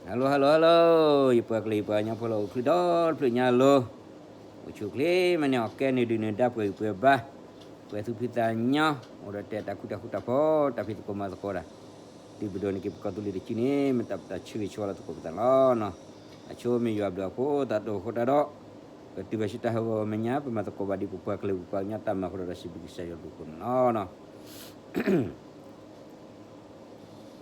Hello hello hello, ယပှၤကလုာ်ယပှၤကညီဖိလၢအိၣ်ချုးဒီတဖျၢၣ်ညါလီၤ, အိၣ်ဆူၣ်ချ့မးန့ၢ်အီၣ်ကဲန့ၣ်ဒုးန့ၣ်ဒါပှဲၤဂံၢ်ပှဲၤဘါ, ပှဲၤသူၣ်ဖှံသးညီ, အိၣ်ဒီးတဲာ်တၢ်ခူတၢ်ဃူတၢ်ဖိး တၢ်ဖံးသကိးမၤသကိးတၢ်, ဒုးပဒိၣ်န့ၣ်က့ၤပကီၢ်သူလ့ၤတစုန့ၣ် မ့ၢ်တၢ်ပတၢ်ဆၢဂ့ၤဆၢဝါလၢသကိးပသးလီၤနီၤ. အဆိမ့ၢ်ယွၤဘျုးအဃိသတးဒီးအဃိတၢ်ဒီး, ပတုၤဘၣ်ဆူတၢ်ဟးဂီၤမဲာ်ညါ ပမၤသကိးဘၣ်ဒ်ပပှၤကလုာ်ပပှၤကညီတၢ်မၤအဃိဒီး စံးဘျုးကစၢ်ယွၤဘျုးအဃိန့ၣ်လီၤ.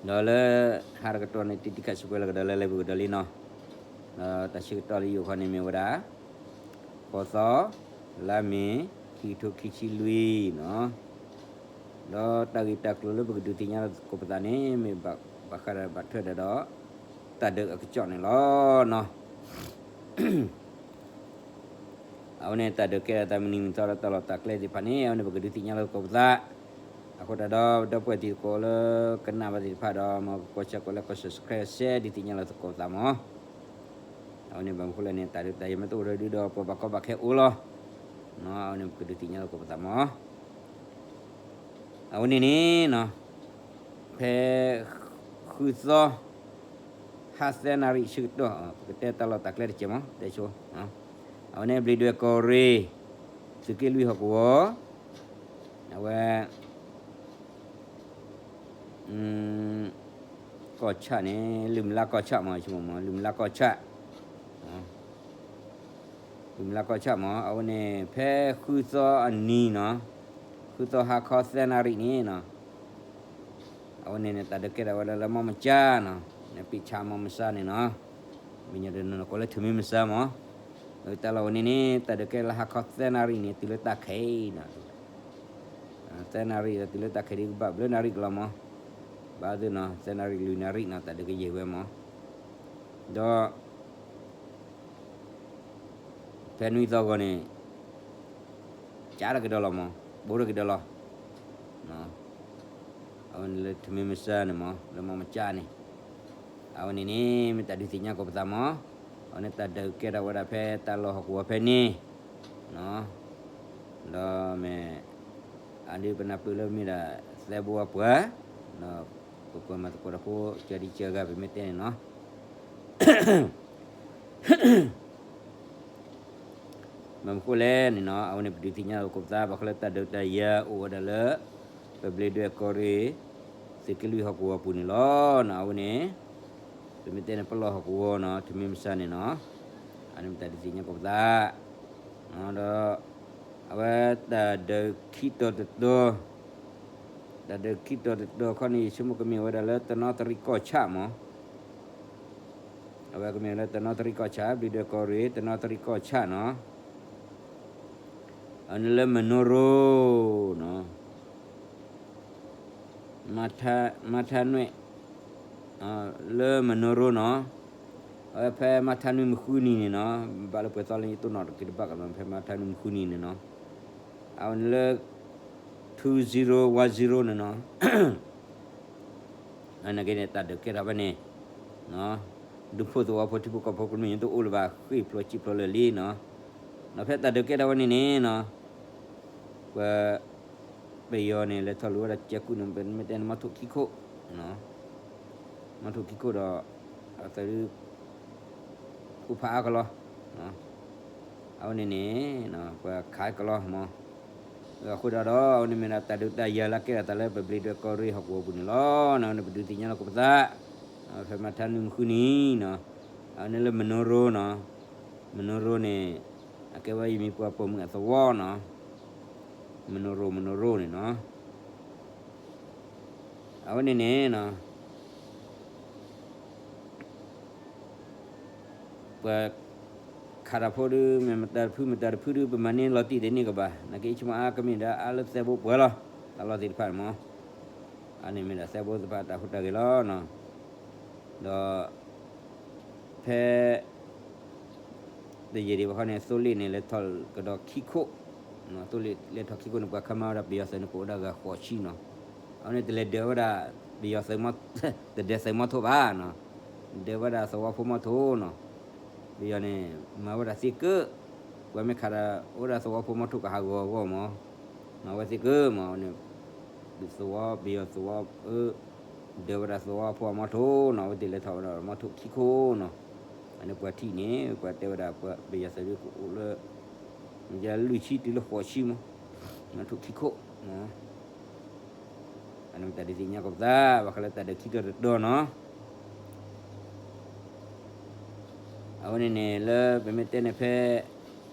ဒီးလၢ ဟါတကတီၢ်န့ၣ် တံၤတံၤခးစံးပှဲၤလီၤကဒီးလၢ live ကဒီးလံနီၤ. ဒီးတၢ်ဆၢကတီၢ်လၢယအိၣ်ခီန့ၣ်မ့ၢ်ဝဲဒၣ် ဃိးသီ လါမ့ၤ ခံကထိခံဆံလွံၢ်နီၤ. ဒီးတၢ်ဂ့ၢ်တၢ်ကျိၤလၢပကဒုးသ့ၣ်ညါလီၤသကိးပသးန့ၣ် မ့ၢ်ဘၣ်ဃးဒီးဘၣ်ထွဲဒီး တၢ်ဒုးအကစီၣ်န့ၣ်လီၤနီၤ. အဝဲန့ၣ်တၢ်ဒုးကဲထီၣ်သးမနုၤမံၤသီဒီးတၢ်လီၢ်တၢ်ကျဲသ့ၣ်တဖၣ်န့ၣ် အဝဲန့ၣ်ပကဒုးသ့ၣ်ညါလီၤသကိးပသး. အဃိတၢ်ဒီး ဒီပုၢ်ဝဲၢ်တံၤသကိးလၢကနၣ်ဘၣ်သ့ၣ်တဖၣ်ဒီး မ်ကကွၢ်ဆၢကွၢ်လၢ comment စဲး ဒုးသ့ၣ်ညါလီၤသကိးပသးမး. အဝဲန့ၣ်ဘၣ်မနုၤဃိလဲၣ်န့ၣ် တၢ်ဒုးတၢ်ယၤမ့ၢ်တအိၣ်ဒီးဒုးဒီး ပှၤဘၣ်ကီဘၣ်ခဲအိၣ်လီၤ. အဝဲန့ၣ်ပကဒုးသ့ၣ်ညါလီၤသကိးပသးမး. အဝဲန့ၣ်န့ၣ်နီၤ, ဖဲ ဃုသီ ဟါသၢနၣ်ရံၣ်ဆၢကတီၢ် ပကတဲတၢ်လီၢ်တၢ်ကျဲတကဲးမး တဲဆိ, အဝဲန့ၣ်ဘျံးဒွဲၣ်ကီၢ်ရ့ၣ် သုးက့လွံၢ်ဟီၣ်ကဝီၤ, အဝဲ ကီၢ်ဆၣ်န့ၣ် လုၢ်မလါကီၢ်ဆၣ်မး ဆိကမိၣ်မး လုၢ်မလါကီၢ်ဆၣ် လုၢ်မလါကီၢ်ဆၣ်မး အဝဲန့ၣ် ဖဲဃုသီအနံၤနီၤ, ဃုသီဟါခီသၢနၣ်ရံၣ်န့ၣ်နီၤ, အဝဲန့ၣ်န့ၣ် တၢ်ဒုးကဲထီၣ်ဝဲဒၣ်လၢမီၣ်မဆါနီၤ, န့ၣ် ပံးဆါမီၣ်မဆါန့ၣ်နီၤ, မ့ၢ်ညီဒ်န့ၣ်ကိးလၢ ထမ့ၢ်မဆါမး, တၢ်လီၢ်ဝဲန့ၣ်န့ၣ် တၢ်ဒုးကဲလၢဟါခီသၢနၣ်ရံၣ်န့ၣ် တုၤလၢတၢ်ခဲအံၤနီၤ, သၢနၣ်ရံၣ်ဒီးတုၤလၢတၢ်ခဲဒ်ကဘၣ်ဘျၢနၣ်ရံၣ်ကလီၤမး, ဘၣ်သ့ၣ်နီၤ သၢနၣ်ရံၣ်လွံၢ်နၣ်ရံၣ်နီၤ တၢ်ဒုးကယံာ်ဝဲမး ဒီး ဖဲနွံသီဂီၤန့ၣ် ကးထီၣ်ကဒီးလီၤမး, ဘိထီၣ်ကဒီးလီၤ, အဝဲန့ၣ်လၢထမ့ၢ်မဆါန့ၣ်မး လၢမီၣ်မဆါန့ၣ်, အဝဲန့ၣ်န့ၣ် မ့ၢ်တၢ်ဒုးသ့ၣ်ညါကိးပသးမး, အဝဲန့ၣ်တၢ်ဒုးကဲထီၣ်ဝဲဒၣ်ဖဲတၢ်လီၢ်ဟီၣ်ကဝီၤဖဲန့ၣ် ဒီးမ့ၢ် အဒုးပနၢ်ပၢၢ်လၢမ့ၢ်ဒၣ်သဲဘိအပှၤ, ဒီးပပှၤမၤသကိးတၢ်ဖိ ကၢဒ်ကၢဂၤပမ့ၢ်တဲန့ၣ်နီၤ, ဘၣ်မနုၤဃိလဲၣ်န့ၣ်နီၤ အဝဲန့ၣ်ပဒုးသ့ၣ်ညါလီၤသကိးပသး ဘၣ်ဃးလၢတၢ်ဒုးတၢ်ယၤအိၣ်ဝဲဒၣ်လၢ ပဘျံးဒွဲၣ်ကီၢ်ရ့ၣ် သုးက့လွံၢ်ဟီၣ်ကဝီၤပူၤန့ၣ်လီၤ. အဝဲန့ၣ် ပမ့ၢ်တဲန့ၣ် ပလီၢ်ဟီၣ်ကဝီၤနီၤ ထမ့ၢ်မဆါန့ၣ်နီၤ, အန့ၣ်မ့ၢ်တၢ်ဒုးသ့ၣ်ညါကိးပသး ဒီး အဝဲတၢ်ဒုးခံတီၤတတီၤ, တၢ်ဒုးခံတီၤတတီၤခီန့ၣ် ယဆိကမိၣ်ကမ့ၢ်ဝဲဒၣ်လၢတနီသရံၣ်ကီၢ်ဆၣ်မး, အဝဲကမ့ၢ်လၢတနီသရံၣ်ကီၢ်ဆၣ် ဘျံးဒွဲၣ်ကီၢ်ရ့ၣ် တနီသရံၣ်ကီၢ်ဆၣ်နီၤ, အန့ၣ်လၢမနိရိနီၤ မၤထါနွဲၣ် လၢမနိရိနီၤ, အဝဲဖဲမၤထါနွံမုၢ်ဃုနံၤန့ၣ်နီၤ, ဘၣ်လၢပှဲၤသီလၢယတိၢ်နီၣ်တက့ၢ်တဘၣ်ကလီၤ ဖဲမၤထါနွံမုၢ်ဃုနံၤန့ၣ်နီၤ, အဝဲန့ၣ်လၢ two zero one zero န့ၣ်နီၤ အနာ်က့န့ၣ် တၢ်ဒုးကဲထီၣ်ဖဲန့ၣ်, ဒူဖိသဝီဖိထံဖိကီၢ်ဖိကမျၢၢ်ညါတအိၣ်လၢၤဘၣ် ဃ့ၢ်ဖျိးစံၣ်ဖျိးလၢာ်လံနီၤ, ဒီးဖဲတၢ်ဒုးကဲထီၣ်ဝဲန့ၣ်န့ၣ်နီၤ, ပ ပယီၤန့ၣ် လဲၤထီၣ်လူၤဝဲဒၣ်ကဲကုၣ်န့ၣ် ပမ့ၢ်တဲန့ၣ် မီထိၣ်ခံခိၣ်, မီထိၣ်ခံခိၣ်ဒီး အသုး အိၣ်ဖးအါကလီၤ အဝဲန့ၣ်န့ၣ် ပှၤခးကလီၤမး, အဃိဒီး အဝဲန့ၣ်မ့ၢ်ဒၣ်တၢ်ဒုးတၢ်ယၤလၢကဲထီၣ်သးလၢပဘျံးဒွဲၣ်ကီၢ်ရ့ၣ်ဟီၣ်ကဝီၤပူၤန့ၣ်လီၤ. အဝဲန့ၣ်ပဒုးသ့ၣ်ညါလီၤကိးပသး, ဖဲမၤထါနွံမုၢ်ဃုနံၤနီၤ, အဝဲန့ၣ်လၢမနိရိနီၤ, မနိရိန့ၣ် အကဲဝဲယမံၤပှၤပိာ်မုၣ်အသဝီနီၤ, မနိရိ မနိရိန့ၣ်နီၤ အဝဲန့ၣ်န့ၣ် ပှၤခးတၢ်ဖိဒီး မ့ၢ်မတၤတဖု မတၤတဖုဒီး ပမၤန့ၢ်လီၤတံၢ်ဒ်န့ၣ်ကဘၣ်, နာ်က့ဆိကမိၣ်အါကမ့ၢ်ဒၣ်အါလၢသဲဘိပှၤလီၤ, တၢ်လီၢ်သ့ၣ်တဖၣ်န့ၣ်မး, အန့ၣ်မ့ၢ်ဒၣ်သဲဘိသ့ၣ်တဖၣ်တၢ်ဟူးတၢ်ဂဲၤလီၤ. ဒီး ဖဲ တယံာ်ဒံးဘၣ်ခီန့ၣ် သိလ့ၣ်န့ၣ် လဲၤထီၣ်ကဒီးခံခိၣ်, သိလ့ၣ်လဲၤထီၣ်ခံခိၣ်န့ၣ် ပှၤခးမၤဝဲဒၣ်ပယီၤသုးန့ၣ် ကအိၣ်ဒၣ်ဂၤဃိးဆံနီၤ, အဝဲန့ၣ်တလဲၤဒၢးဝဲဒၣ် ပယီၤသုး တဒၢးသုးမီထိဘၣ်နီၤ, ဒၢးဝဲဒၣ်သဝီဖိမီထိနီၤ, ပယီၤန့ၣ် မၤဝဲဒၣ်သ့ကၢ, ပှၤမ့ၢ်ခးဒီး အိၣ်ဒၣ်သဝီဖိမီထိကဟးဂီၤအဂီၢ်မး, မၤဝဲသ့ကၢမး, အဝဲန့ၣ် သဝီ ပယီၤသဝီ အၢ ဒၢဝဲဒၣ်သဝီဖိအမီထိၣ်နီၤ, အဝဲသ့ၣ်လဲၤထီၣ်ဝဲဒၣ်မီထိၣ်ခံခိၣ်နီၤ, အန့ၣ်ပှၤထံၣ်န့ၣ် ပှၤတဲဝဲဒၣ်ပှၤပယီၤသုးဒုကအိၣ်လၢ ယလွံၢ်ဆံတုၤလၢဃိးဆံမး, မီထိၣ်ခံခိၣ်နီၤ, အန့ၣ်မ့ၢ်တၢ်ဒုးသ့ၣ်ညါကီးပသး ဘၣ်ဃးလၢတၢ်ဒုးခံတီၤတတီၤနီၤ. အဝဲန့ၣ်န့ၣ် လၢပမ့ၢ်တဲန့ၣ်ဖဲ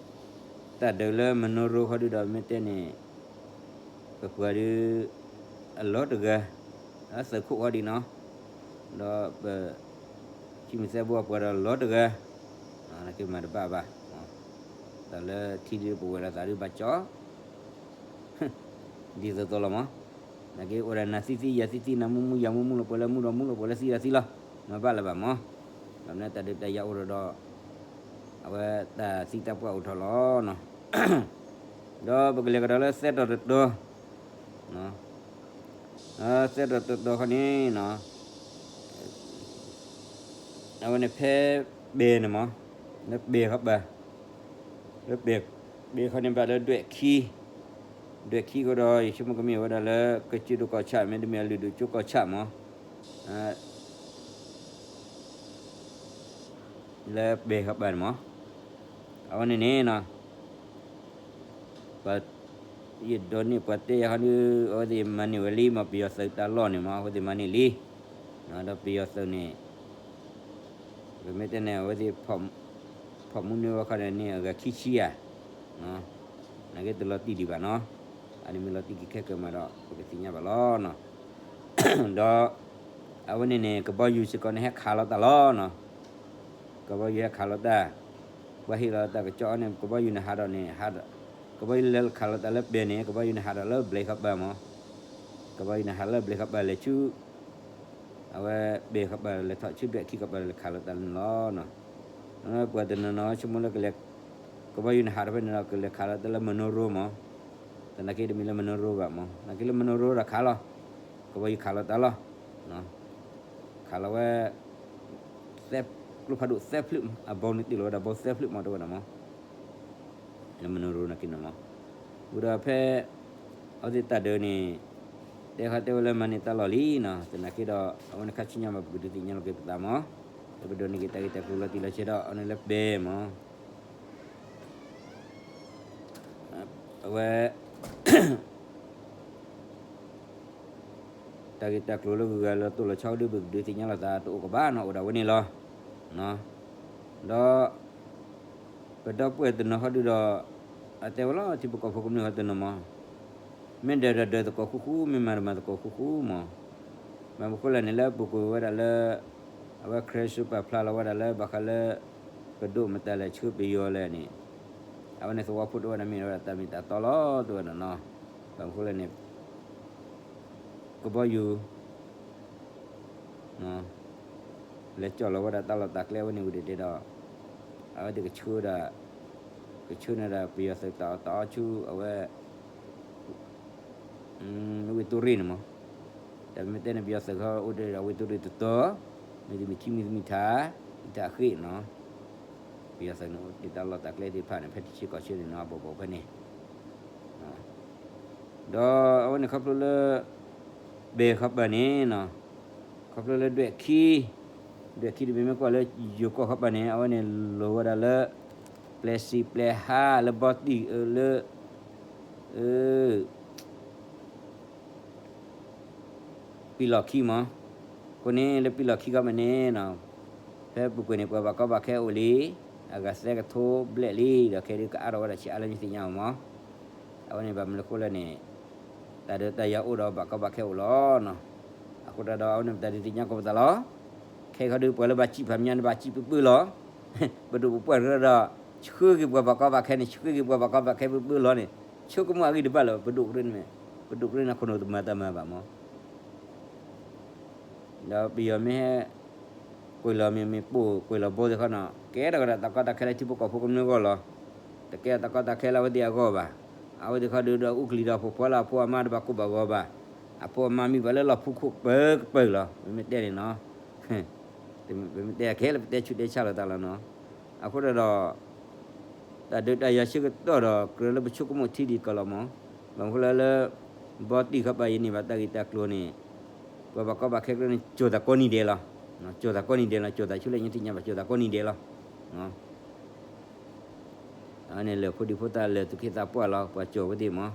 တၢ်ဒုးလၢမနိရိခီဒုဒီး ပမ့ၢ်တဲန့ၣ် ပပှၤဒု အလီၤတဂၤ သုးခိၣ်ခီဒုနီၤ, ဒီးပ ခံမုၢ်သဲဘိအပှၤဒီးလီၤတဂၤ နာ်က့မၤတဘၣ်ဘၣ်, တၢ်လၢထံဒုပဝဲၢ်ဒီးသးဒုဘၣ်ကၠီ ဒ်သိးသိးလီၤမး, နာ်က့အိၣ်ဒၣ်နၤသံသံယၤသံသံ နၤမူမူယၤမူမူလီၤ ပှဲၤလၢမူဒီးမူလီၤ ပှဲၤလၢသံဒီးသံလီၤ, မၤဘၣ်လၢၤဘၣ်မး, ဒီးမ့ၢ်တၢ်ဒုးတၢ်ယၤအိၣ်ဒီးဒီး အဝဲတၢ်သံတၢ်ပှၢ်အိၣ်ထီၣ်လီၤနီၤ, ဒီးပကလဲၤကဒီးလၢသၢတီၤတတီၤ သၢတီၤတတီၤခီန့ၣ်နီၤ, အဝဲန့ၣ်ဖဲဘဲန့ၣ်မး, လၢဘဲခီပၤ, လၢဘဲ, ဘဲခီန့ၣ်ဘၣ်လၢဒွဲၣ်ခံ, ဒွဲၣ်ခံဃီဒီး ယဆိကမိၣ်ကမ့ၢ်ဝဲဒၣ်လၢ ကစၢၢ်ဒိၣ်ကီၢ်ဆၣ် မ့တမ့ၢ်အလုၢ်ဒိၣ်ကၠိကီၢ်ဆၣ်မး လၢဘဲခီပၤန့ၣ်မး, အဝဲန့ၣ်န့ၣ်နီၤ, ပှၤ, ယဒိးန့ၢ်ပှၤတဲယၤဟီဒု အဝဲသ့ၣ်မၤန့ၢ်ဝဲလံမး ပယီၤသုးတၢ်လီၢ်န့ၣ်မး အဝဲသ့ၣ်မၤန့ၢ်လံ, ဒီးပယီၤသုးန့ၣ် ပမ့ၢ်တဲန့ၣ် အဝဲသ့ၣ် ဖီၣ်မူန့ၢ်ဝဲခီန့ၣ်န့ၣ် အဂၤခံဆံယၤ, နာ်က့တလီၤတံၢ်ဒံးဘၣ်နီၤ, အန့ၣ်မ့ၢ်လီၤတံၢ်က့ၤခဲကၢၤမးဒီး ပကသ့ၣ်ညါဘၣ်လီၤနီၤ, ဒီး အဝဲန့ၣ်န့ၣ် ကဘီယူၤစ့ၢ်ကီးန့ၣ် ဟဲခးလီၤတၢ်လီၤနီၤ, ကဘီယူၤဟဲခးလီၤတၢ်, ပှၤဟ့ၣ်လီၤတၢ်ကစီၣ်အီၤန့ၣ် ကဘီယူၤန့ၣ်ဟးဒီးန့ၣ် ဟးဒီး, ကဘီယူၤလၢခးလီၤတၢ်လၢဘဲန့ၣ် ကဘီယူၤန့ၣ်ဟးဒီးလၢဘျဲးခီပၤမး, ကဘီယူၤန့ၣ်ဟးလၢဘျဲးခီပၤလဲၤဆူ အဝဲဘဲခီပၤလဲၤထီၣ်ဆူဒွဲၣ်ခံခီပၤလဲၤခးလီၤတၢ်န့ၣ်လီၤနီၤ, ပှၤတနီၤနီၤဆိကမိၣ်လၢကလဲၤ, ကဘီယူၤန့ၣ်ဟးဒီးဖဲန့ၣ်ဒီး ကလဲၤခးလီၤတၢ်လၢမနိရိမး, သနာ်က့တမ့ၢ်လၢမနိရိဘၣ်မး သနာ်က့လၢမနိရိဒီးခးလီၤ, ကဘီယူၤခးလီၤတၢ်လီၤ, ခးလီၤဝဲ သဲ, ကျိဖးဒိၣ်သဲဖျၢၣ်မး အဘီန့ၣ်တ့ၢ်လီၤဝဲဒၣ်ဘီသဲဖျၢၣ်မး တဲဝဲဒၣ်မး, လၢမနိရိနာ်က့န့ၣ်မး, ဝံၤဒီးဖဲ အဝဲသ့ၣ်တၢ်ဒုးန့ၣ် တဲခီတဲဝဲလၢမၤန့ၢ်တၢ်လီၢ်လံနီၤ, သနာ်က့ဒီး အဝဲန့ၣ်ခါဆူညါမး ပကဒုးသ့ၣ်ညါလီၤက့ၤပသးမး, လၢပဒိးန့ၢ်က့ၤတၢ်ဂ့ၢ်တၢ်ကျိၤလီၤတံၢ်လီၤဆဲးဒီး အဝဲန့ၣ်လၢဘဲမး အဝဲ တၢ်ဂ့ၢ်တၢ်ကျိၤလၢဂုၤဂၤလၢတိၢ်လီၤဆီဒု ပကဒုးသ့ၣ်ညါလိာ်သးတအိၣ်ကဘၣ်နီၤ အိၣ်ဒၣ်ဝဲန့ၣ်လီၤ. ဒီး ပဒီပုၢ်ဝဲၢ်တနီၤဟီဒုဒီး အတဲဝဲလီၤ ထံဖိကီၢ်ဖိကမျၢၢ်ဟီတနီၤမး မ့ၢ်ဒၢးဒီးဒၢးသကိးဃူဃူ မ့ၢ်မၤဒီးမၤသကိးဃူဃူမး. ဘၣ်မနုၤဃိလဲၣ်န့ၣ် လၢပူၤကွံာ်ဝဲဒၣ်လၢ အဝဲခရံာ်စူးပာ်ဖျါလီၤဝဲဒၣ်လၢ ဘၣ်ဃးလၢ ပဒိၣ်မတၤလဲၣ်ဆှၢပယီၤလဲၣ်န့ၣ် အဝဲန့ၣ်သဝီဖိတဲဝဲဒၣ်မ့ၢ်ဝဲဒၣ်တၢ်မ့ၢ်တၢ်တီလီၤ တဲဝဲဒၣ်နီၤ. ဘၣ်မနုၤဃိလဲၣ်န့ၣ် ကဘီယူၤ လဲၤကၠီၣ်လီၤဝဲဒၣ်တၢ်လီၢ်တၢ်ကျဲဝဲန့ၣ်ဝံၤဒဲးဒီး အဝဲသ့ၣ်ကဆှၢဒၣ် ကဆှၢန့ၢ်ဒၣ်ပယီၤသုးတၢ်အီၣ်တၢ်အီဆူအဝဲ ဝ့ၢ်တိရံၣ်န့ၣ်မး. တၢ်မ့ၢ်တဲန့ၣ် ပယီၤသုးခီအိၣ်ဒၣ်ဒီးဝ့ၢ်တိရံၣ်တတီၤ မ့တမ့ၢ်ထံမ့တမ့ၢ်ထး အံၤတၢ်ဃ့ၢ်နီၤ. ပယီၤသုးန့ၣ်အိၣ်ဒၣ်တၢ်လီၢ်တၢ်ကျဲသ့ၣ်တဖၣ်န့ၣ် ဖဲထံဆၢကီၢ်ဆၢန့ၣ်နီၤ အဘီဘီဖဲန့ၣ် ဒီးအဝဲန့ၣ်ခီဖျိလၢ ဘဲၣ်ခီပၤန့ၣ်နီၤ ခီဖျိလၢဒွဲၣ်ခံ ဒွဲၣ်ခံတဘ့ၣ်မ့ၢ်ကွၢ်လၢယိၤကီၢ်ခီပၤန့ၣ် အဝဲန့ၣ်လိၤဝဲဒၣ်လၢ ပျဲစံာ်ပျဲဟါလၢဘီတံၢ်အၢလၢ ပံလီၢ်ခံမး. အဃိန့ၣ် လၢပံလီၢ်ခံခီပၤန့ၣ်နီၤ ဖဲပူၤကွံာ်န့ၣ် ပှၤဘၣ်ကီဘၣ်ခဲအိၣ်လံ အဂၤသၢကထိဘျဲၣ်လံ ဒီးခဲဒုးကအါထီၣ်ဝဲဒၣ်ဆံးအါလၢညါသ့ၣ်ညါအီၤမး. အဝဲန့ၣ်ဘၣ်မနုၤဃိလဲၣ်န့ၣ် တၢ်ဒုးတၢ်ယၤအိၣ်ဒီးဘၣ်ကီဘၣ်ခဲအိၣ်လီၤနီၤ. အဃိတၢ်ဒီးအဝဲန့ၣ်ပတၢ်ဒုးသ့ၣ်ညါကိးပသးလီၤ. ခဲအံၤခီဒုးပှၤလၢဘၣ်စံးဖးမညါန့ၣ် ဘၣ်စံးပၢၢ်ပၢၢ်လီၤ. ပဒိၣ်ပပှၢ်တရၢဒီး ဆှၢက့ၤပှၤဘၣ်ကီဘၣ်ခဲန့ၣ် ဆှၢက့ၤပှၤဘၣ်ကီဘၣ်ခဲပၢၢ်ပၢၢ်လီၤန့ၣ် ဆိကမိၣ်အဂ့ၢ်တဘၣ်လၢၤ ပဒိၣ်ပရၢန့ၣ် ပဒိၣ်ပရၢန့ၣ် ခိၣ်နူာ်တမၤတၢ်မၤဘၣ်မး ဒီးပယီၤမ့ၢ်ဟဲ ကွံာ်လီၤမ့ၢ်မ့ၢ်ပိာ် ကွံာ်လီၤဘိသ့ၣ်ခီနီၤ ကဲထီၣ်ကဒီးတၢ်ကီတၢ်ခဲလၢထံဖိကီၢ်ဖိကမျၢၢ်အဂီၢ်လီၤ. တကဲထီၣ်တၢ်ကီတၢ်ခဲလၢအဝဲသ့ၣ်အဂီၢ်ဘၣ်. အဝဲသ့ၣ်ခီဒုးဒီးအူကလံၤဒီးအဖိခွါလၢအဖိအမါတဘၣ်ကိၢ်ဘၣ်ဂီၤဘၣ်. အဖိအမါမံဘၣ်လၢလီၢ်ဖူခိၣ်ပၢၤကပၢၤလီၤ. ပမ့ၢ်တဲန့ၣ်နီၤ ပမ့ၢ်တဲခဲလၢာ်ပတဲဆူးတဲဆါလိာ်သးလီၤနီၤ. အဃိတၢ်ဒီး တၢ်ဒုးတၢ်ယၤဆၢကတီၢ်ဒီး ကြၢးလၢပဆိကမိၣ်ထံဒံးကီးလီၤမး. ဘၣ်မနုၤဃိလဲၣ်လၢ ဘီတံၢ်ခီပၤယန့ၢ်ဘၣ်တၢ်ဂ့ၢ်တၢ်ကျိၤန့ၣ် ပှၤဘၣ်ကီဘၣ်ခဲကျိန့ၣ် ကၠိၤသးကိးနံၤဒဲးလီၤ. ကၠိၤသးကိးနံၤဒဲးလီၤ, ကၠိၤသးဆူလဲၣ်ညါသ့ၣ်ညါဘၣ်, ကၠိၤသးကိးနံၤဒဲးလီၤ. န့ၣ်လၢဖိဒံဖိသၣ်လၢာ် သူၣ်က့သးပှၢ်လီၤ, ပှၤကၠိၤဝဲသ့ၣ်မး.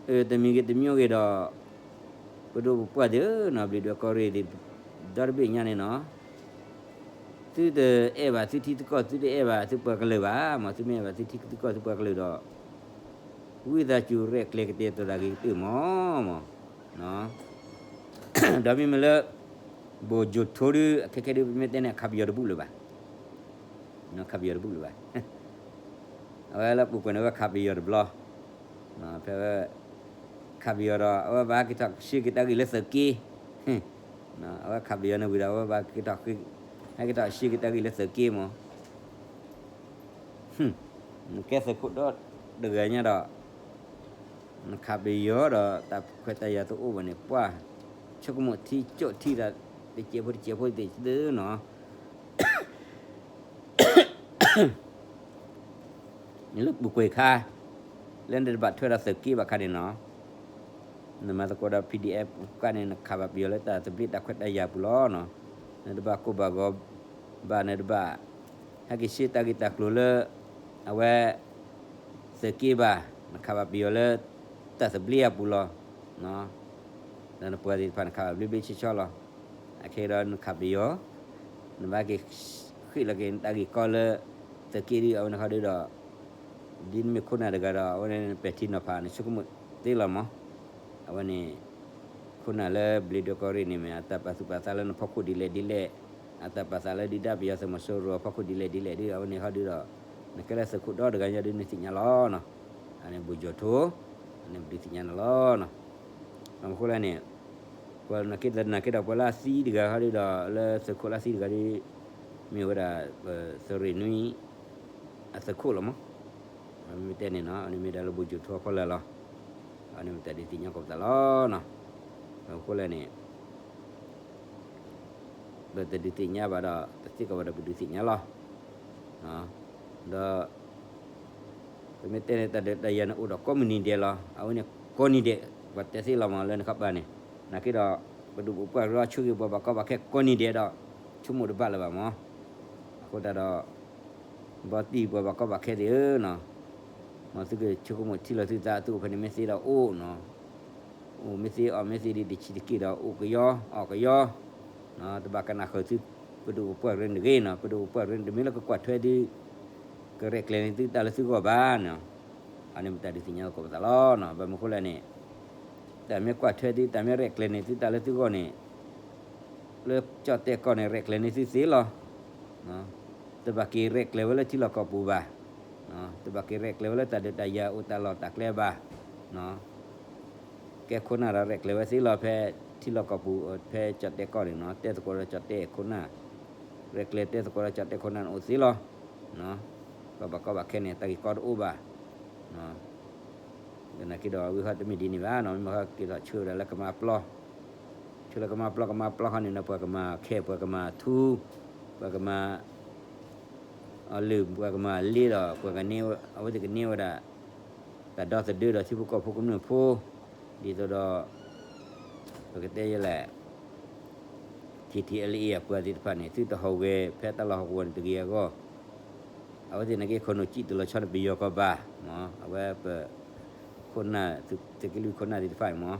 အၢ တမံၤဂ့ၤတမံၤဂ့ၤဒီး ပဒိၣ်ပပှၢ်သ့ၣ်ဧၢနီၤ, ဘျံးဒွဲၣ်ကီၢ်ရ့ၣ်သ့ၣ် ဒီတဘ့ၣ်ညါန့ၣ်နီၤ, သုတအဲၣ်ဘၣ်သုထံသုကီၢ်, သုတအဲၣ်ဘၣ်သုပှၤကလုာ်ဘၣ်မး, သုမ့ၢ်အဲၣ်ဘၣ်သုထံသုကီၢ်သုပှၤကလုာ်ဒီး ဝံသးစူၤရဲၣ်ကျဲၤကတဲာ်ကတီၤသးဂ့ၤကတၢၢ်မးမး. ဒီးမ့မ့ၢ်လၢ ဘိၣ်ကၠိၤထိဒုး အခဲခဲဒုး ပမ့ၢ်တဲန့ၣ် အခးပယီၤတဘူၣ်လၢၤဘၣ်, အခးပယီၤတဘူၣ်လၢၤဘၣ်. အဝဲလၢပူၤကွံာ်န့ၣ် အဝဲခးပယီၤတဘျီ, ဖဲဝဲ ခးပယီၤဒီး အဝဲဘၣ်ဟဲက့ၤထီၣ်ရှဲက့ၤတၢ်ဂ့ၢ်လၢသုးက့, အဝဲခးပယီၤန့ၣ်ဝံၤဒီး အဝဲဘၣ်က့ၤထီၣ် ဟဲက့ၤထီၣ်ရှဲက့ၤတၢ်ဂ့ၢ်လၢသုးက့မး. နကဲသုးခိၣ်ဒီတဂၤညါဒီး နခးပယီၤဒီး တၢ်ခွဲးတၢ်ယာ်တအိၣ်ဘၣ်န့ၣ် ပှၢ် ဆိကမိၣ်ထံကၠိၣ်ထံသး တစဲးဖိတစဲးဖိသ့ၣ်သုနီၤ. လၢပူၤကွံာ်ခါ လၢနတဘၣ်ထွဲဒီးသုးက့ဘၣ်ခါန့ၣ်နီၤ, နမၤသကိးဒီး PDF ခါန့ၣ် နခးဘၣ်ပယီၤလၢတၢ်သဘျ့တၢ်ခွဲးတၢ်ယာ်ပူၤလီၤနီၤ. နတဘၣ်ကိၢ်ဘၣ်ဂီၤဘၣ်, နတဘၣ် ဟဲက့ၤရှဲတၢ်ဂ့ၢ်တၢ်ကျိၤလၢ အဝဲ သုးက့ဘၣ်, နခးဘၣ်ပယီၤလၢ တၢ်သဘျ့အပူၤလီၤ. ဒီးနပှၤသ့ၣ်တဖၣ် နခးဘၣ်ဘျ့ဘျ့ဆှီဆှီလီၤ. အခဲဒီးနခးပယီၤ နဘၣ်က့ၤ ဃ့ၢ်လီၤက့ၤနတၢ်ဂ့ၢ်ကီလၢ သုးက့ဒုး အဝဲန့ၣ်ခီဒုးဒီး ဒ်နမ့ၢ်ခိၣ်နၢ်တဂၤဒီး အဝဲန့ၣ်နပဲာ်ထံနီၤဖး နဆိကမိၣ်သ့လီၤမး. အဝဲန့ၣ် ခိၣ်နၢ်လၢဘျံးဒွဲၣ်ကီၢ်ရ့ၣ်န့ၣ်မ့ၢ် အတၢ်ပာ်သူၣ်ပာ်သးလၢနဖီခိၣ်ဒ်လဲၣ်ဒ်လဲၣ်, အတၢ်ပာ်သးလၢဒုၣ်ဒါပယီၤသုးမီၤစိရိၤအဖီခိၣ်ဒ်လဲၣ်ဒ်လဲၣ်ဒုး အဝဲန့ၣ်ခီဒုးဒီး နကဲလၢသုးခိၣ်ဒီတဂၤညါဒုး နသ့ၣ်ညါလီၤနီၤ. အန့ၣ်ဘိၣ်ကၠိၤထိ အန့ၣ်ပဒုးသ့ၣ်ညါနၤလီၤနီၤ. ဘၣ်မနုၤဃိလဲၣ်န့ၣ် ပှၤနာ်က့သနာ်က့ဒီး ပှၤလၢအသံတဂၤခီဒုးဒီး လၢသုးခိၣ်လၢအသံတဂၤဒုး မ့ၢ်ဝဲဒၣ် ပသုးရ့ၣ်နွံ အသုးခိၣ်လီၤမး. မ့ၢ်တဲန့ၣ်နီၤ အန့ၣ်မ့ၢ်ဒၣ်လၢဘိၣ်ကၠိၤထိအဖီလာ်လီၤ. အန့ၣ်မ့ၢ်တၢ်ဒုးသ့ၣ်ညါကိးပသးလီၤနီၤ. ဘၣ်မနုၤဃိလဲၣ်န့ၣ် ပတဒုးသ့ၣ်ညါဘၣ်ဒီး ပသ့ၣ်ကီးဘၣ်ဒီးပဒုးသ့ၣ်ညါလီၤ. ဒီး ပမ့ၢ်တဲန့ၣ် တၢ်ဒုးတၢ်ယၤန့ၣ်အိၣ်ဒီးကိးမုၢ်နံၤဒဲးလီၤ. အဝဲန့ၣ်ကိးနံၤဒဲး ပှၤတဲသ့လီၤမး လၢနခီပၤန့ၣ်. နာ်က့ဒီး ပဒိၣ်ပပှၢ်ကရၢဆိၣ်ဂ့ၤပှၤဘၣ်ကီဘၣ်ခဲကိးနံၤဒဲးဒီး ဆိကမိၣ်တဘၣ်လၢၤဘၣ်မး. အဃိသတးဒီး ဘီတံၢ်ပှၤဘၣ်ကီဘၣ်ခဲသ့ၣ်ဧၢနီၤ, မ်သုကဆိကမိၣ်ထံလီၤသုသး သုအိၣ်ဖဲန့ၣ်မ့ၢ်သ့ဒီးအိၣ်နီၤ, အိၣ်မ့ၢ်သ့အီၣ်မ့ၢ်သ့ဒ်တဆံးတက့ၢ်ဒီး အိၣ်ကယီအီၣ်ကယီ, တဘၣ်ကနၣ်ဃုာ်သု ပဒိၣ်ပပှၢ်ကရၢန့ၣ်တဂ့ၤနီၤ, ပဒိၣ်ပပှၢ်ကရၢန့ၣ် တမ့ၢ်လၢကကွၢ်ထွဲသု ကရဲၣ်ကျဲၤန့ၢ်သုတၢ်လၢသုဂီၢ်ဘၣ်နီၤ. အန့ၣ်မ့ၢ်တၢ်ဒုးသ့ၣ်ညါကိးပသးလီၤနီၤ. ဘၣ်မနုၤဃိလဲၣ်န့ၣ် တၢ်မ့ၢ်ကွၢ်ထွဲသု တၢ်မ့ၢ်ရဲၣ်ကျဲၤန့ၢ်သုတၢ်လၢသုဂီၢ်န့ၣ် လၢကၠီၣ်တဲၣ်ကီၢ်န့ၣ် ရဲၣ်ကျဲၤန့ၢ်သုသ့လီၤ. တဘၣ်က့ၤရဲၣ်ကျဲၤဝဲလၢထံလီၢ်ကီၢ်ပူၤဘၣ်, တဘၣ်က့ၤရဲၣ်ကျဲၤဝဲလၢတၢ်ဒုးတၢ်ယၤအိၣ်တၢ်လီၢ်တၢ်ကျဲဘၣ်. ကဲခိၣ်နၢ်ဒီးရဲၣ်ကျဲၤဝဲသ့လီၤ ဖဲထံလီၢ်ကီၢ်ပူၤ ဖဲကၠီၣ်တဲၣ်ကီၢ်န့ၣ်နီၤ, တဲသကိးဒီးကၠီၣ်တဲၣ်ခိၣ်နၢ်, ရဲၣ်ကျဲၤတဲသကိးဒီးကၠီၣ်တဲၣ်ခိၣ်နၢ်န့ၣ်အိၣ်သ့လီၤ. ပှၤဘၣ်ကီဘၣ်ခဲန့ၣ် တၢ်ဂ့ၢ်ကီတအိၣ်ဘၣ်. သနာ်က့ဒီး ဝံဟီၣ်တမ့ၢ်ဒ်န့ၣ်ဘၣ်နီၤ, မ့ၢ်ဟီၣ်က့ၤထီၣ်ဆှၢဝဲဒၣ်လၢကမါပျီ, ဆှၢလၢကမါပျီ ကမါပျီခီန့ၣ်ဒီး ပှၤကမၤခဲ ပှၤကမၤထူ, ပှၤကမၤ အလုၢ် ပှၤကမၤလ့ဒီး ပှၤကန့ၢ် အဝဲသ့ၣ်ကန့ၢ်ဝဲဒၣ် တၢ်ဒီသဒၢဒီးထံဖိကီၢ်ဖိကမျၢၢ်ဖိ, ဒ်သိးဒီး ပကတဲယဲလဲၣ် ထံထံအလံအ့ၣ်အပှၤသ့ၣ်တဖၣ်န့ၣ် သုတဟီၣ်ဂဲၤဖဲတၢ်လီၢ်ဟီၣ်ကဝီၤန့ၣ်တဂ့ၤအဂီၢ်, အဝဲသ့ၣ်နာ်က့ ခိၣ်နူာ်စံၣ်တလီၤဆီန့ၣ် ပယီၤကီၢ်ဘၣ်, အဝဲပ ခိၣ်နၢ် သုးက့လွံၢ်ခိၣ်နၢ်သ့ၣ်တဖၣ်အံၤမး,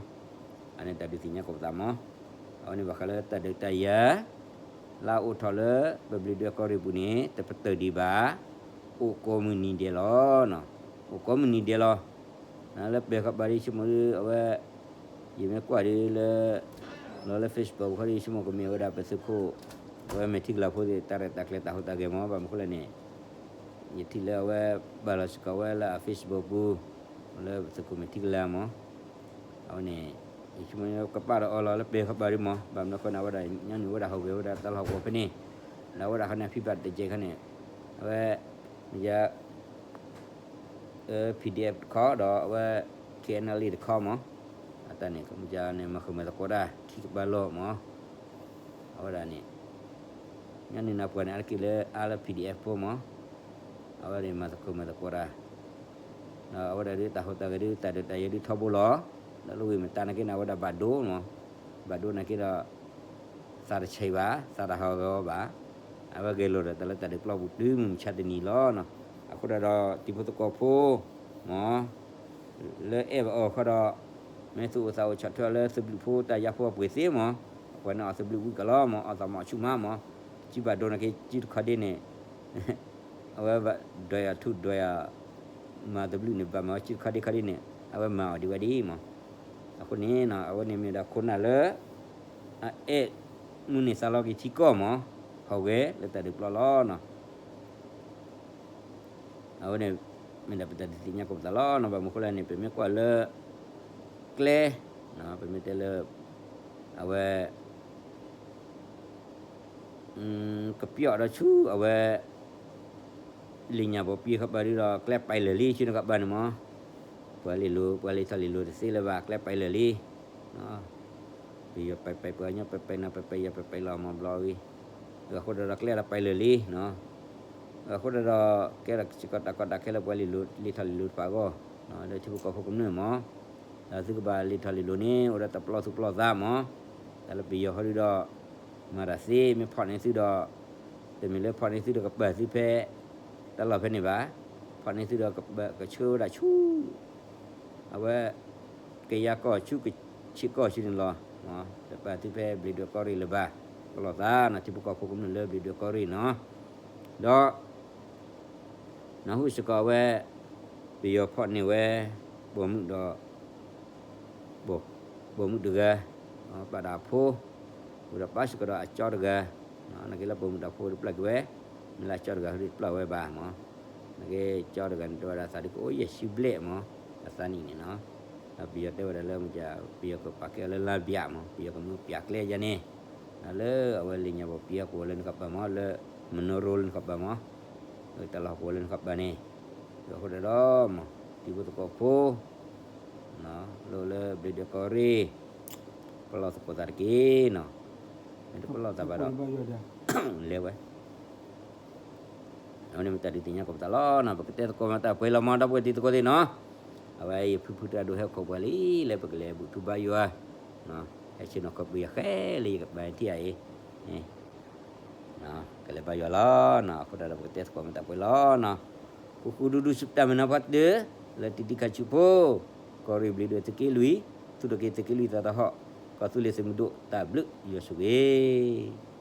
အန့ၣ်တၢ်ဒုးသ့ၣ်ညါကိးပသးမး, အဝဲန့ၣ်ဘၣ်ဃးလၢတၢ်ဒုးတၢ်ယၤ လၢအအိၣ်ထီၣ်လၢ ပဘျံးဒွဲၣ်ကီၢ်ရ့ၣ်ပူၤန့ၣ် တပတုာ်ဒံးဘၣ်, အိၣ်ကိးမုၢ်နံၤဒဲးလီၤ, အိၣ်ကိးမုၢ်နံၤဒဲးလီၤ, လၢပှဲၤဃီဘၣ်ဒ်ဆိကမိၣ်ဒ်အဝဲ ယမ့ၢ်ကွၢ်ဒ်လၢ လီၤလၢ Facebook ခီဒ်ဆိကမိၣ်ကမ့ၢ်ဝဲဒၣ်ပသုးခိၣ် အဝဲမဲာ်ထံကလၤဖိသ့ၣ် တၢ်ရဲၣ်တၢ်ကျဲၤတၢ်ဟူးတၢ်ဂဲၤမး, ဘၣ်မနုၤဃိလဲၣ်န့ၣ် ယထံၣ်လၢအဝဲ ဘၣ်လီၤစ့ၢ်ကီးဝဲလၢအ Facebook ပူၤ လၢပသုးခိၣ်မဲာ်ထံကလၤမး, အဝဲန့ၣ် ယဆိကမိၣ်ကပာ်ဒီးအီၤလီၤလၢပှဲၤဃီဘၣ်ဒ်မး, ဘၣ်မနုၤဃိန့ၣ် အဝဲဒၣ်ညီနုၢ်ဝဲဒၣ်ဟီၣ်ဂဲၤဝဲဒၣ်တၢ်လီၢ်ဟီၣ်ကဝီၤဖဲန့ၣ်, ဒီးအဝဲဒၣ်ခီန့ၣ် ဖံးဘၣ်တကဲးခီန့ၣ်, အဝဲ မ့ၢ်ယ PDF တခီဒီးအဝဲ KNLA တခီမး, အတၢ်န့ၣ် ကမ့ၢ်န့ၣ် မၤဃုာ်မၤသကိးတၢ် ခံကပၤလီၤမး, အဝဲဒၣ်န့ၣ် ညီနုၢ်နၢ်ပှၤန့ၣ် အါတက့ၢ်လၢအါလၢ PDF ဖိမး, အဝဲန့ၣ်မၤသကိးမၤသကိးတၢ်, ဒီးအဝဲဒၣ်ဒုးတၢ်ဟူးတၢ်ဂဲၤဒုး တၢ်ဒုးတၢ်ယၤဒုးထီဘိလီၤ, ဒီးလၢဝ့ၢ်မတၤနာ်က့န့ၣ် အဝဲဒၣ်ဘၣ်ဒိမး, ဘၣ်ဒိနာ်က့ဒီး သးတဆံးဘၣ်, သးတဟးဂီၤဘၣ်. အဝဲဂဲၤလိာ်ဒီးတၢ်လၢတၢ်ဒုးပျီပူၤတုၤမုၢ်မဆါတနံၤလီၤနီၤ. အဃိဒၣ်ဒီး တံၤဖိသကိးဖိ မၢ် လၢအဲၣ်ဘၣ်အီၤဃီဒီး မ့ၢ်သူၣ်အိၣ်သးအိၣ်ဆီၣ်ထွဲအီၤလၢသဘျုးဖိတၢ်ယါဖိအပှ့ၤသ့မၢ်, အပှၤန့ၣ်အီၣ်သဘျုးဝံၤကလီမၢ်, အီၣ်သးမီၤဆူၣ်မးမၢ်, တစုဘၣ်ဒိနာ်က့စုတခီဒ့န့ၣ် အဝဲဒွးယၤထူဒွးယၤ မၤသဘျုးန့ၣ် ဘၣ်မၤဝဲစုတခီဒ့ခီဒ့န့ၣ် အဝဲမၤအီၤဒံးဝဲဒ်မၢ်. အဃိန့ၣ်နီၤ အဝဲန့ၣ်မ့ၢ်ဝဲဒၣ်ခိၣ်နၢ်လၢ အအဲၣ်မုၢ်န့ၢ်သးလီက့ၤထံကီၢ်မၢ်, ဟီၣ်ဂဲၤလၢတၢ်ဒုးပျီလီၤနီၤ. အဝဲန့ၣ် မ့ၢ်ဒၣ်ပတၢ်ဒုးသ့ၣ်ညါကိးပသးလီၤနီၤ. ဘၣ်မနုၤဃိလဲၣ်န့ၣ် ပမ့ၢ်ကွၢ်လၢ ကျဲ ပမ့ၢ်တဲလၢ အဝဲ ကပျီၣ်ဒီးဆူအဝဲ လ့ၣ်ညၣ်ဘိးပှ့ၤဃီဘၣ်ဒုဒီး ကျဲပာ်လၢာ်လံ ဆူန့ၣ်ဃီဘၣ်န့ၣ်မၢ်, ပှၤလ့ၣ်လိၤ ပှၤလ့ၣ်ထီၣ်လ့ၣ်လိၤတသ့လၢၤဘၣ် ကျဲပာ်လၢာ်လံ. ပယီၤပာ်ပာ် ပှၤကညီပာ်ပာ်နီၤ ပာ်ပာ်ယၤပာ်ပာ်လီၤမၢ်ဘျီဝံၤ, အဃိဒၣ်ဒီးကျဲဒီးပာ်လၢာ်လံနီၤ. အဃိဒၣ်ဒီး ကဲဒီးစ့ၢ်ကီးတၢ်ကီတၢ်ခဲလၢပှၤလ့ၣ်လိၤ လ့ၣ်ထီၣ်လ့ၣ်လိၤတဖၣ်အဂီၢ်, လၢထံဖိကီၢ်ဖိကမျၢၢ်မၢ်, ဒီးသုကဘၣ်လ့ၣ်ထီၣ်လ့ၣ်လိၤန့ၣ် အိၣ်ဒီးတၢ်ပလီၢ်သူၣ်ပလီၢ်သးမၢ်, တၢ်လၢပယီၤဟီဒုဒီး မၤတၢ်သ့ မ့ၢ်ဖီၣ်န့ၢ်သုဒီး တမ့ၢ်လၢဖီၣ်န့ၢ်သုဒီးကပာ်သုဖဲ တၢ်လီၢ်ဖဲန့ၣ်ဘၣ်, ဖီၣ်န့ၢ်သုဒီးကပာ်ကဆှၢဝဲဒၣ်ဆူ အဝဲ ကယၤကီၢ်ဆူကဆ့ကီၢ်ဆူန့ၣ်လီၤ. တပာ်သုဖဲဘျံးဒွဲၣ်ကီၢ်ရ့ၣ်လၢၤဘၣ်, ပလီၢ်သးနီၤ ထံဖိကီၢ်ဖိကမျၢၢ်လၢဘျံးဒွဲၣ်ကီၢ်ရ့ၣ်နီၤ. ဒီး နၢ်ဟူစ့ၢ်ကီးအဝဲ ပယီၤဖီၣ်န့ၢ်ဝဲ ပိာ်မုၣ်ဒီး ပိာ်မုၣ်တဂၤ, ပာ်ဒီးအဖိ, အိၣ်ဒီးပၢ်စ့ၢ်ကီးဒီးအကၠီတဂၤ, နာ်က့လၢပိာ်မုၣ်ဒီးဖိတပျၢ်က့ၤဝဲ, မ့ၢ်လၢအကၠီတဂၤဟီဒုတပျၢ်ဝဲဘၣ်မၢ်, နာ်က့ကၠီတဂၤန့ၣ် တဲဝဲဒၣ်သးဒုကအိၣ်ယဲၢ်ဆံဘျဲၣ်မၢ်, အသးနံၣ်န့ၣ်နီၤ, ဒီးပယီၤတဲဝဲဒၣ်လၢမ့ၢ် ပယီၤကပာ်ကဲအီၤလၢလါဘျးမၢ်, ပယီၤကမၢပျးကျဲယါန့ၣ်, လၢအဝဲလ့ၣ်ညၣ်ဘိးပှ့ၤအကိးလၢနကပၤမၢ်, လၢမနိရိလၢနကပၤမၢ်, တၢ်လီၢ်ဟီၣ်ကဝီၤလၢနကပၤန့ၣ်, အဃိဒၣ်ဒီးမၢ် ထံဖိသကိးဖိ လၢလၢဘျံးဒွဲၣ်ကီၢ်ရ့ၣ်, ပလီၢ်သကိးသးတက့ၢ်နီၤ, မ့ၢ်တပလီၢ်သးဘၣ်ဒီး လဲၤဝဲ, အဝဲန့ၣ်မ့ၢ်တၢ်ဒုးသ့ၣ်ညါကိးပသးလီၤနီၤ, ပကတဲသကိးမၤတၢ်ပှဲၤလီၤမၢ် ဒီပုၢ်ဝဲၢ်တံၤသကိးသ့ၣ်နီၤ, အဝဲယဖုဖုတၢ်ဒိးဟဲခိးပှၤလံ လၢပကလဲၤဘူၣ်ထူဘါယွၤ, ဟဲဆ့ၣ်နီၤခီၣ်ဘှံးယၤဃဲလၢယကပၤထံၣ်ဧါအံၤ, ကလဲၤဘါယွၤလီၤနီၤ, အဃိဒၣ်ဒီးပကတဲသကိးမၤတၢ်ပှဲၤလီၤနီၤ, ဃူဃူဒူဒူဆူတၢ်မုၢ်နီၤဖးတဒု, လၢတံၤဒံခါဆူဖိ, ကီၢ်ရ့ၣ်ဘျံးဒွဲၣ်သုးက့လွံၢ်, သူၣ်ထီၣ်က့ၤသုးက့လွံၢ်သးသဟီၣ်, ကီၢ်သူလ့ၤသုးမုၢ်ဒိၣ်တၢ်ဘျုးယွၤဆိၣ်ဂ့ၤ